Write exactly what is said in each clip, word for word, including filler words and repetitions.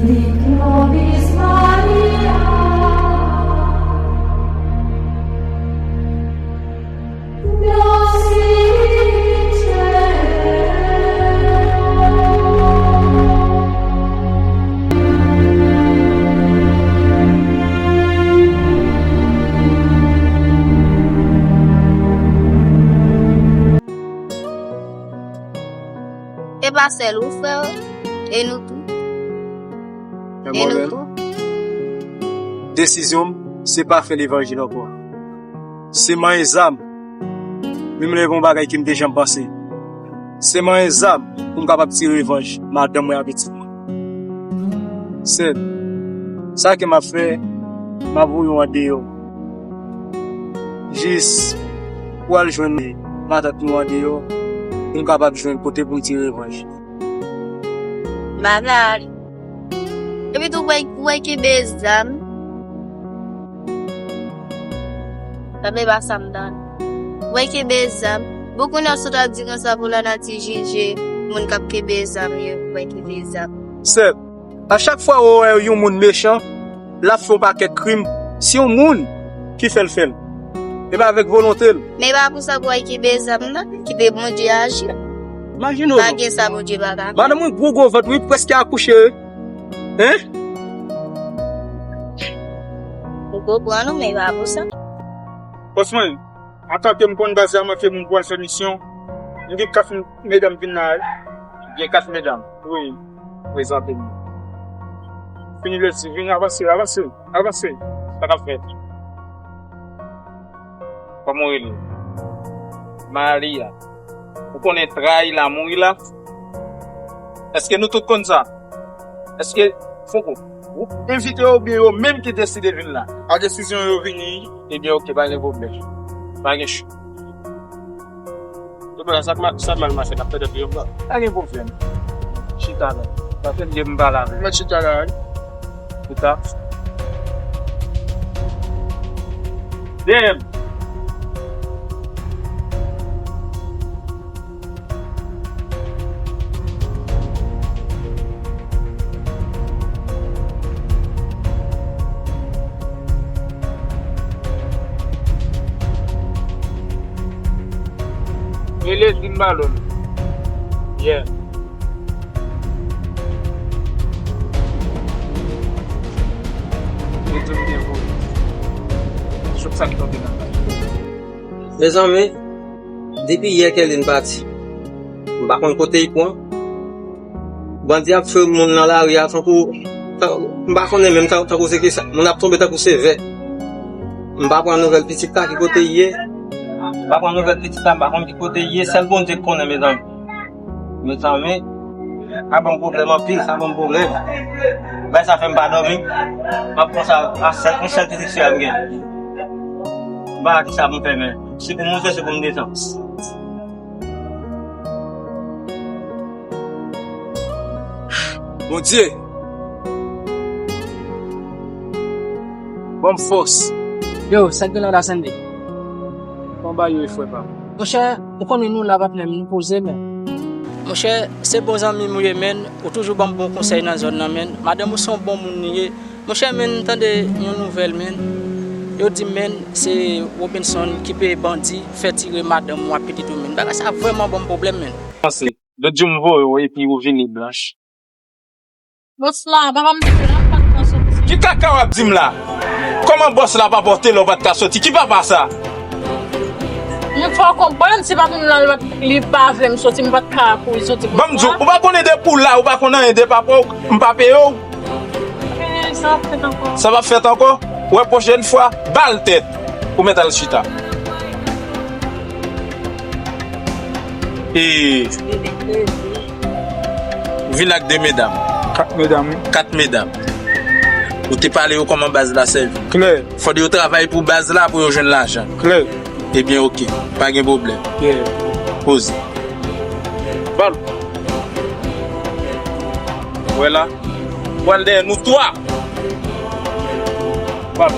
Li glorifie Maria. E pa sèl ou, frè, e nou tou. Men E mwen nou menm, tou. Desizyon m, se pa fè levanjil ankò. Se manyen zam. Men m leve yon bagay ke m te janm panse. Se manyen zam pou m kapab tire revanj madanm mwen ak pitit mwen. Sèl sa ke m ap fè, m ap voye w andeyò. Jis pou al jwenn matant nou andeyò, pou m kapab jwenn kote pou m tire revanj. M pa ka ale. Epi tou, w wè, w wè kenbe zam. Sa vle pa sa m tande. W wè kenbe zam. Bon, kounye a sot ap di konsa pou lanati jije moun k ap kenbe zam yo, w wè kenbe zam. Sè, a chak fwa ou wè yon moun mechan, l ap fè yon pakèt krim, se yon moun ki fè l fè l. E pa avèk volonte l. Men e pa pou sa pou w al kenbe zam nan, kite Bondye aji. Imajine w non. Pa gen sa Bondye pa ka fè. Madanm mwen gwo gwo vant, wi, prèske akouche, wi. Hein? Ou konprann ou, men e pa pou sa. Bòs mwen, antanke m konn baz la, mwen fè moun pou al fè misyon. M gen kat medam vin la, wi. Gen kat medam? Wi. Prezante m. Fini lèzye, vin avanse, avanse, avanse. Sa k ap fèt? Kòman w rele? Maria. Ou konnen trayi la, mouri la? Èske nou tout konn sa? Èske, Fouco, ou envite yo oubyen yo menm ki deside vin la? A desizyon yo vini. Ebyen, oke, pa gen pwoblèm. Pa gen cho. Doktè, sa k ma-, sa k mal mache, n ap pèdi yon bò. Pa gen pwoblèm. Chita la. Sa fè m gen m pale avè w. Mwen chita la, wi. Chita. Dèyè m. Rele Edwin Balon. Yeah. Rete m byen vo. Chòk sa k tonbe nan kay. Mezanmi, depi yè Kerline pati, m pa konn kote l pran. Bandi ap fè moun nan lari a tankou, tan-, m pa konnen menm tan-, tankou se kisa. Moun ap tonbe tankou se vè. M pa pran nouvèl pitit la, ki kote l ye. M pa pran nouvèl pitit la, m pa konn ki kote l ye. Sèl Bondye k konnen, mezanmi. Mezanmi, sa ban m pwoblèm anpil, sa ban m pwoblèm. Bagay sa fè m pa dòmi. M ap pran sa a sèl, yon sèl pitit sè a m gen. M pa wè kisa pou m fè, men se pou m monte, se pou m desann. Bondye, ban m fòs. Yo, sa k gen la, Lasende? Kòman bagay yo ye, frè pa m? Monchè, ou konnen nou la, patnè m, nou poze, men. Monchè, se bon zanmi m ou ye, men. Ou toujou ban m bon konsèy nan zòn nan, men. Madanm ou se yon bon moun li ye. Monchè, men, m tande yon nouvèl, men. Yo di m, men, se Robinson ki peye bandi fè tire madanm ou ak pitit ou, men. Bagay sa vrèman ban m pwoblèm, men. Panse, lòt jou m voye w epi ou vini blanch. Bòs la, papa m te di l ap pa t ka soti. Ki kaka w ap di m la? Kòman bòs la pa pote lè w pa t ka soti? Ki papa sa? Men fò w konprann, se pa moun nan li pa, li pa vle m soti, m pa t ka kouri soti. Ban m di w, ou pa konnen depi w la, ou pa konn anyen de papa w, m pa peye w. Eh, sa ap fèt ankò. Sa p ap fèt ankò? Wè, pwochèn fwa, ba l tèt pou mèt al chita. E vin ak de medam. Kat medam, wi. Kat medam. Ou te pale yo kòman baz la sèvi. Klè. Fòk yo travay pou baz la pou yo jwenn lajan. Klè. Ebyen, oke. Pa gen pwoblèm. Yeah. Poze. Bal. Wè la. Pral dèyè nou twa. Bal.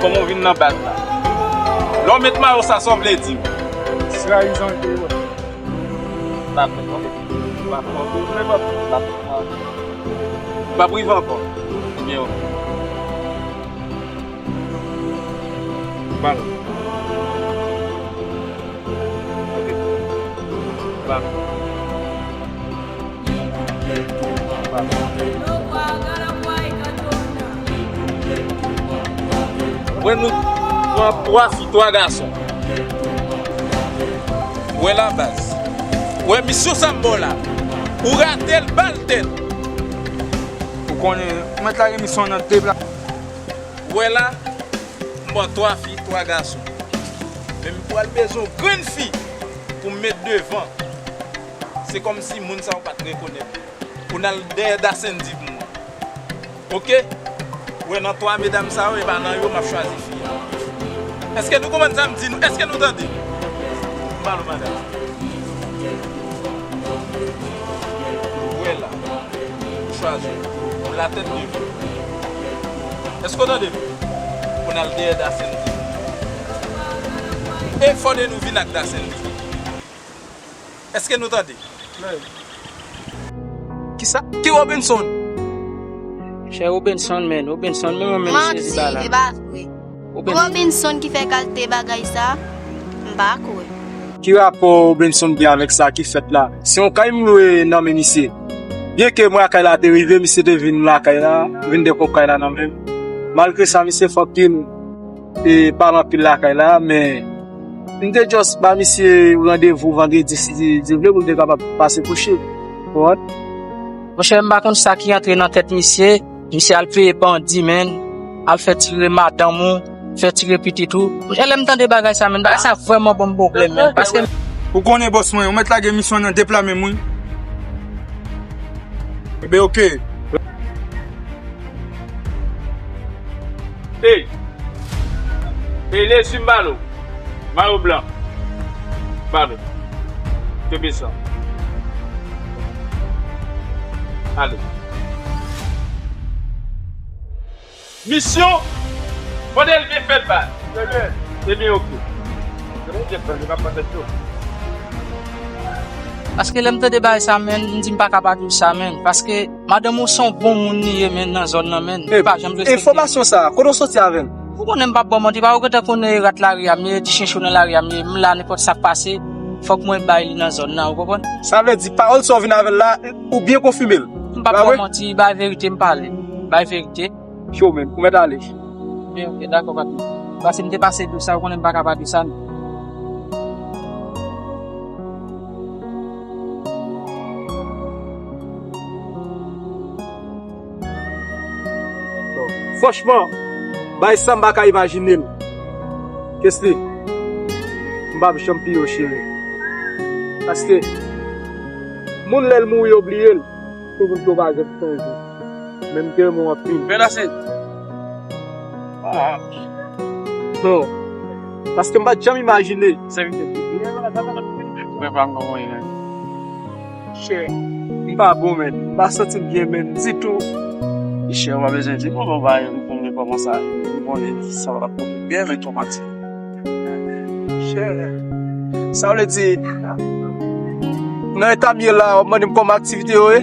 Kòman w vin nan baz la? Lè w met mayo sa, sa w vle di m? Trayizon l te ye, wè. M pa konprann. M pa konprann. M pa konprann. M p ap rive ankò. Ebyen, oke. Bal. Oke. Bal. Bal. Wè nou pran twa fi, twa gason. Wè la baz. Wè misyon sa m ba w la. Ou rate l, ba l tèt. Ou konnen, ou mèt lage misyon nan de pla. Wè la, m pran twa fi, twa gason. Men m pral bezwen yon grenn fi pou m met devan. Se kòmsi moun sa yo pa t rekonèt. Pou n al dèyè Dasendy pou mwen. Oke? Wè nan twa medam sa yo, e pa nan yo m ap chwazi fi a. Èske nou konprann sa m di nou? Èske nou tande? M pale w, madanm. Wè la. Chwazi. Pou la tèt de vi. Èske w tande m? Pou n al dèyè Dasendy. E fò de nou vin ak Dasendy. Èske nou tande? Kisa? Ki Robinson? Chè Robinson, men. Robinson, men mwen menm sezi ba la. Manti, e pa vre. Robinson ki fè kalte bagay sa, m pa kwè. Ki rapò Robinson gen avèk sa ki fèt la? Se yon kay m lwe nan men misye. Byenke mwen lakay la te rive, misye te vin lakay la, vin dekò kay la nan men m. Malgre sa, misye fòk li e pale anpil lakay la, men m te just ba misye randevou vandredi, si Dye vle, pou m te kapab pase kouche. Ou konprann? Monchè, m pa konn sa ki antre nan tèt misye. Misye al peye bandi, menn. Al fè tire madanm ou, fè tire pitit ou. Monchè, lè m tande bagay sa, menn, bagay sa vrèman ban m pwoblèm, menn. Paske... Ou konnen, bòs mwen, ou mèt lage misyon nan de pla menm, wi. Ebe, oke. Ey! Ey, lezi m ba nou. Mayo blan. Ba nou. Kenbe sa. Ale. Misyon, fò de l byen fèt, ba. Ebyen, oke. Paske lè m tande bagay sa, menn, m di m pa ka pa di w sa, menn. Paske madanm ou se yon bon moun li ye, menn, nan zòn nan, menn. Li pa janm respekte. Enfòmasyon sa, kote w soti avè l? Ou konnen m p ap ba w manti, pa ou gentan konnen rat lari a m ye, ti chencho nan lari a m ye, m la nenpòt sa k pase, fòk mwen bay li nan zòn nan, ou konprann? Sa vle di, pawòl sa w vin avè l la, ou byen konfime l? M p ap ba w manti, bay verite m pale. Bay verite. Cho, menn, ou mèt ale. Byen, oke, dakò, patnè. Paske m te pase dlo sa, ou konnen m pa ka pa di sa, non. Franchman, bay sa m pa ka imajine l. Kesly, m p ap janm piye w, cheri. Paske moun, lè l mouri, yo bliye l. Pou moun ki yo pa jwenn sonje. Men m te renmen w anpil. Bèl ase. Ah. Non. Paske m pa t janm imajine. Sèvitè. Mwen pa m konprann, men. Chè, m pa bon, men. M pa santi m byen, men, ditou. Chè, ou pa bezwen di m, non, non, ba, m konnen kòman sa. M konnen sa va pou byen, men, tròmatik. Chè, sa vle di, nan eta m ye la, w ap mande m kòman aktivite yo ye?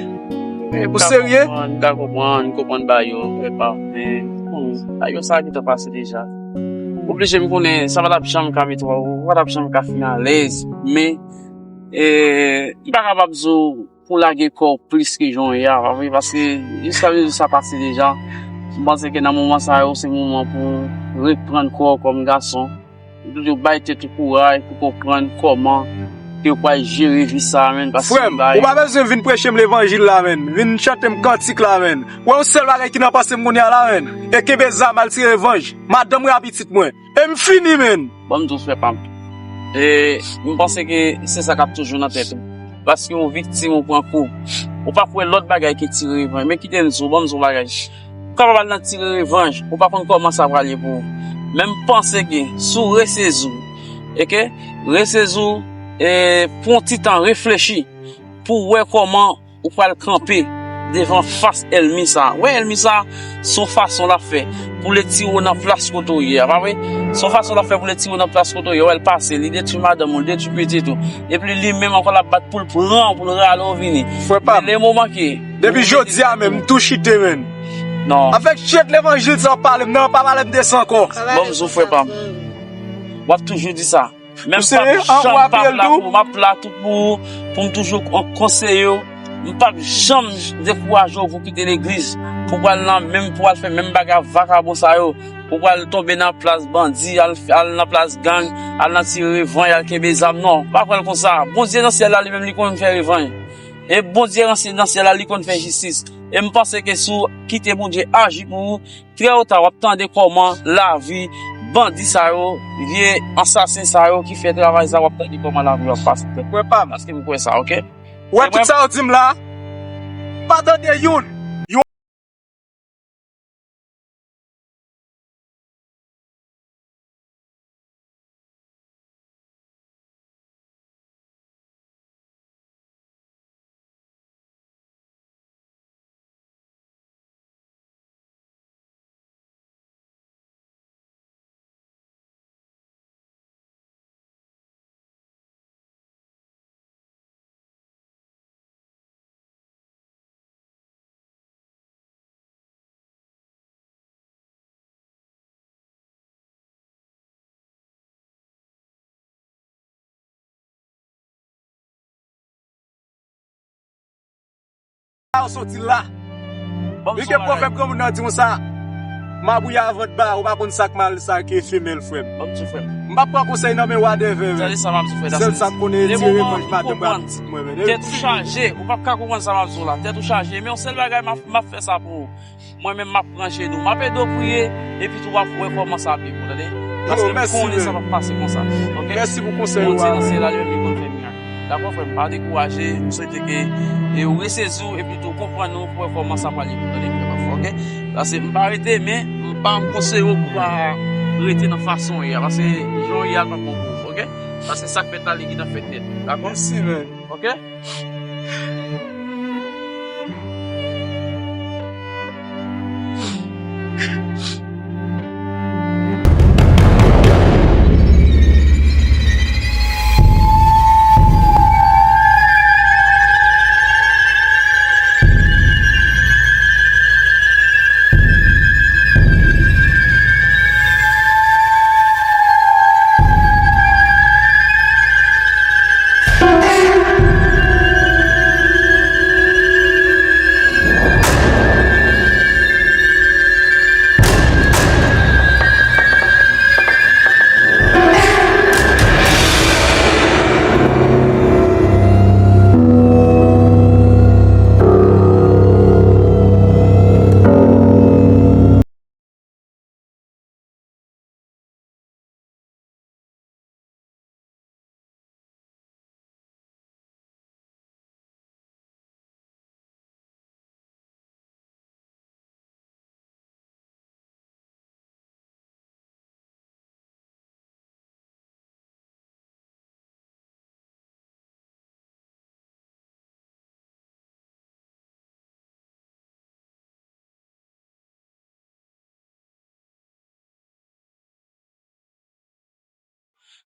Ou serye? M ka konprann, m ka konprann, m konprann ba yo, epa, men, bon, ba yo sa gentan pase deja. Oblije m konnen, sa pa t ap janm ka mete w, ou pa t ap janm ka fin alèz, men, e, m pa kapab di w, pou lage kò w plis ke jan w ye a, pa vre? Paske jiska mezi sa pase deja, m panse ke nan moman sa yo, se moman pou w reprann kò w kòm gason. Toujou bay tèt ou kouraj pou konprann kòman ke w pral jere vi sa a, menn, paske... Frè m, ou pa bezwen vin preche m levanjil la, menn. Vin chante m kantik la, menn. Ou wè yon sèl bagay ki nan panse m kounye a la, menn. E kenbe zam, al tire revanj. Madanm mwen ak pitit mwen. E m fini, menn. Ban m di w, frè pa m. E, m panse ke se sa k ap toujou nan tèt ou. Paske ou viktim, ou pran kou. Ou pa kwè lòt bagay ke tire revanj. Men kite m di w, ban m di w bagay. Ou kapab al nan tire revanj. Ou pa konn kòman sa pral ye pou ou. Men m panse ke si w resezi w, e ke resezi w, e, pran yon ti tan, reflechi pou w wè kòman ou pral kanpe. devan fas ènmi sa. Wè ènmi sa, se yon fason l ap fè pou l etire w nan plas kote w ye a, pa vre? Se yon fason l ap fè pou l etire w nan plas kote w ye a. Wè l pase, li detwi madanm ou, li detwi pitit ou. Epi li menm ankò l ap bat pou l pran w, pou l rale w vini. Frè pa m. Men le moman ke depi jodi a menm, m tou chite, menn. Non. Avèk chet levanjil sa w ap pale m nan, pa pale m de sa ankò. Bon, m di w, frè pa m. W ap toujou di sa. Men m p ap janm p ap la pou, m ap la tou pou, pou m toujou kon-, konseye w. M p ap janm dekouraje w pou w kite legliz, pou w pral nan menm, pou w al fè menm bagay ak vakabon sa yo, pou w pral tonbe nan plas bandi, al, al nan plas gang, al nan tire revanj, al kenbe zam. Non, pa pran l konsa. Bondye nan syèl la, li menm, li konn fè revanj. E Bondye nan syèl la, li konn fè jistis. E m panse ke si w kite Bondye aji pou ou, trè ou ta, w ap tande kòman lavi bandi sa yo, vye ansasen sa yo ki fè travay sa, w ap tande kòman lavi yo ap pase. Frè pa m. Paske m kwè sa, oke? Ou wè tout sa yo di m la, pa tande youn. Youn. Sa yo soti la. Li gen pwovèb granmoun nan di konsa, mabouya vant ba, ou pa konn sa k mal sa ke femèl, frè m. M p ap pran konsèy nan men wadèvè, men. Sèl sa m konnen, tire revanj madanm ak pitit mwen, men. Tèt ou chaje, ou p ap ka konprann sa m ap di w la. Tèt ou chaje, men yon sèl bagay, m ap, m ap fè sa pou ou. Mwen menm, m ap pran jenou, m ap ede w priye, epi tou w ap wè kòman sa ap ye pou w, tande? Paske m konnen sa p ap pase konsa, oke? Mèsi pou konsèy ou a. Bondye nan syèl la, li menm, li konn fè mirak. Dakò, frè m, pa dekouraje, m swete ke, e, ou resezi w, epi tou w konprann nou, pou w wè kòman sa pral ye pou w, tande, frè m, oke? Paske m pa rete, men m pa, m konseye w pou w pa rete nan fason w ye a, paske jan w ye a, l p ap bon pou ou, oke? Paske sa k fèt la, li gentan fèt nèt, dakò? Mèsi, men. Oke?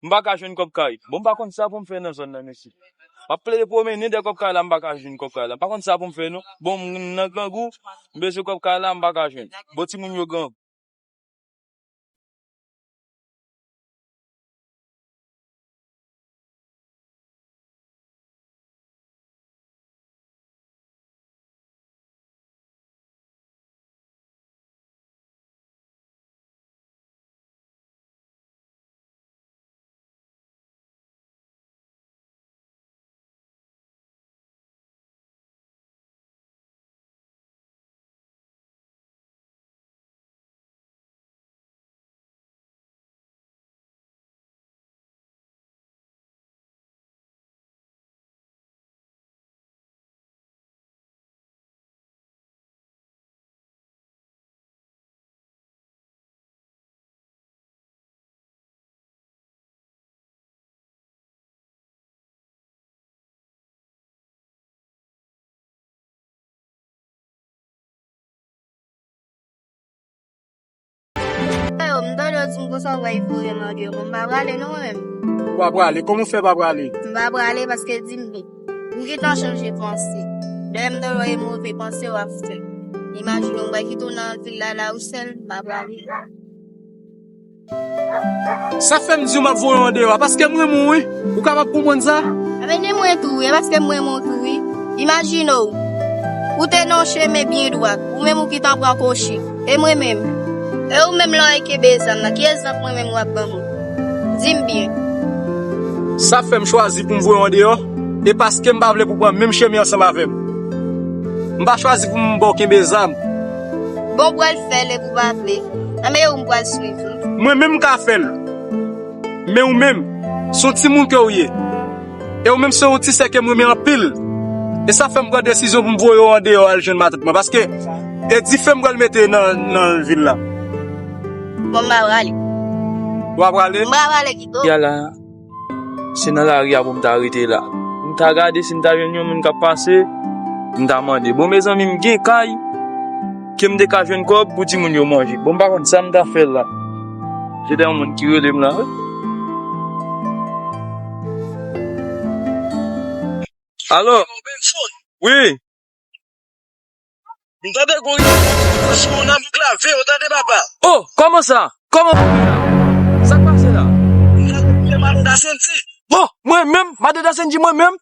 M pa ka jwenn kòb kay. Bon, m pa konn sa pou m fè nan zòn nan, mesye. M ap plede pwomennen dèyè kòb kay la, m pa ka jwenn kòb kay la. M pa konn sa pou m fè, non. Bon, m nan grangou, m bezwen kòb kay la, m pa ka jwenn. Bon, timoun yo grangou. M tande w di m konsa w pral voye m andeyò, men m pa prale non mwen menm. Ou pa prale? Kòman w fè pa prale? M pa prale paske di m byen. M gentan chanje panse. Dayè m tande w gen move panse w ap fè. Imajine w, m pral kite w nan vil la, la ou sèl, m pa prale. Sa fè m di w m ap voye w andeyò a, paske m renmen w wi. Ou kapab konprann sa? Ebyen, ni mwen tou wi, e paske m renmen w tou wi. Imajine w, ou te nan yon chemen byen dwat, ou menm ou gentan pran koche. E mwen menm? E ou menm la w kenbe zam nan, ki egzanp mwen menm w ap ban mwen? Di m byen. Sa fè m chwazi pou m voye w andeyò, e paske m pa vle pou w pran menm chemen ansanm avè m. M pa chwazi pou m ba w kenbe zam. Bon, ou pral fè l epi ou pa vle. Anben, ou m pral swiv ou. Mwen menm m ka fè l. Men ou menm, se yon timoun ke w ye. E ou menm se yon ti sè ke m renmen anpil. E sa fè m pran desizyon pou m voye w andeyò al jwenn matant mwen. Paske e dife m pral mete nan, nan vil la. Bon, m pa prale. Ou pa prale? M pa prale kite w. Ya la, se nan lari a pou m ta rete la. M ta gade si m ta jwenn yon moun k ap pase, m ta mande. Bon, mezanmi, m gen kay ke m te ka jwenn kòb pou timoun yo manje. Bon, m pa konn sa m ta fè la. Se te yon moun ki rele m la wi. Alo? Wi. M tande gwo ri sou moun nan, m klave, ou tande, papa? Oh, kòman sa? Kòman sa? Sa k pase la? M tande gwo ri Madan Dasenji. Oh, mwen menm? Madan Dasenji, mwen menm?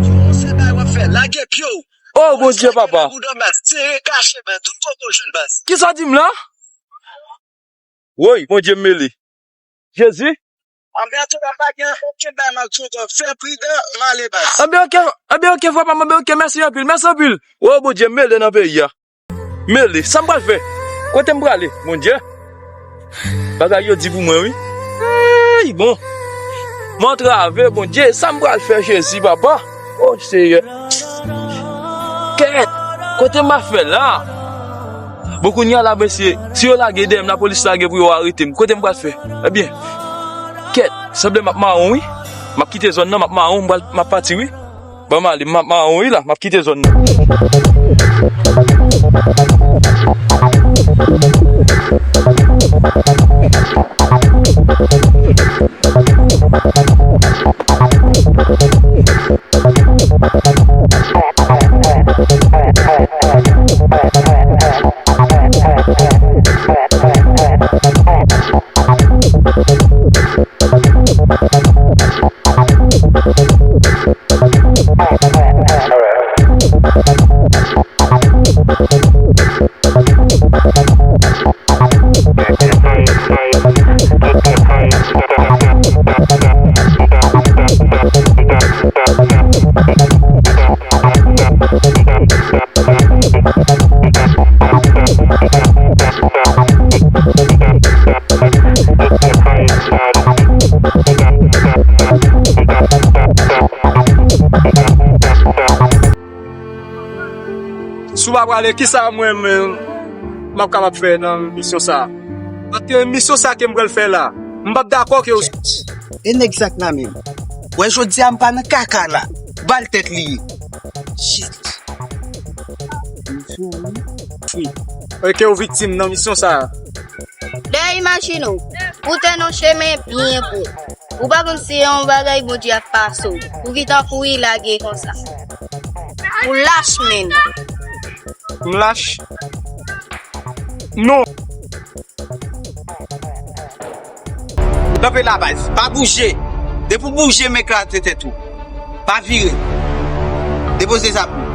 Ki yon sèl bagay w ap fè? Lage pye w. Oh, Bondye, papa. Bouda baz, tire kache baz, tout kote w jwenn baz. Kisa w di m la? Woy, Bondye m mele. Jezi. Anben, antouka, pa gen okenn bagay m ap di w ankò. Fè pridan, m ale baz. Anben, oke, anben, oke, frè pa m, anben, oke, mèsi anpil, mèsi anpil. Woy, Bondye m mele nan peyi a. Mele, sa m pral fè? Kote m prale? Bondye. Bagay yo di pou mwen, wi. Ey, bon. M antrave, Bondye, sa m pral fè, Jezi, papa? O Seyè. Kèt, kote m ap fè la? Bon, kounye a la, mesye, si yo lage dèyè m, lapolis lage pou yo arete m, kote m pral fè? Ebyen, kèt, sanble m ap mawon, wi. M ap kite zòn nan, m ap mawon, m pral, m ap pati, wi. Ban m ale, m ap mawon wi la, m ap kite zòn nan. Si w pa prale, kisa mwen menm m ap kapab fè nan misyon sa a? Paske misyon sa ke m pral fè la, m p ap dakò ke w... E nèg sa k nan men m. Wè, jodi a m pa nan kaka la. Ba l tèt li ye. Shit. Wi. E ke w viktim nan misyon sa a. Dayè, imajine w, ou te nan chemen byen pwòp. Ou pa konn si se yon bagay Bondye ap pase w. Ou gentan kouri lage konsa. Ou lach, menn. M lach? Non. Kanpe la, baz. Pa bouje. Depi w bouje, m eklate tèt ou. Pa vire. Depoze zam ou.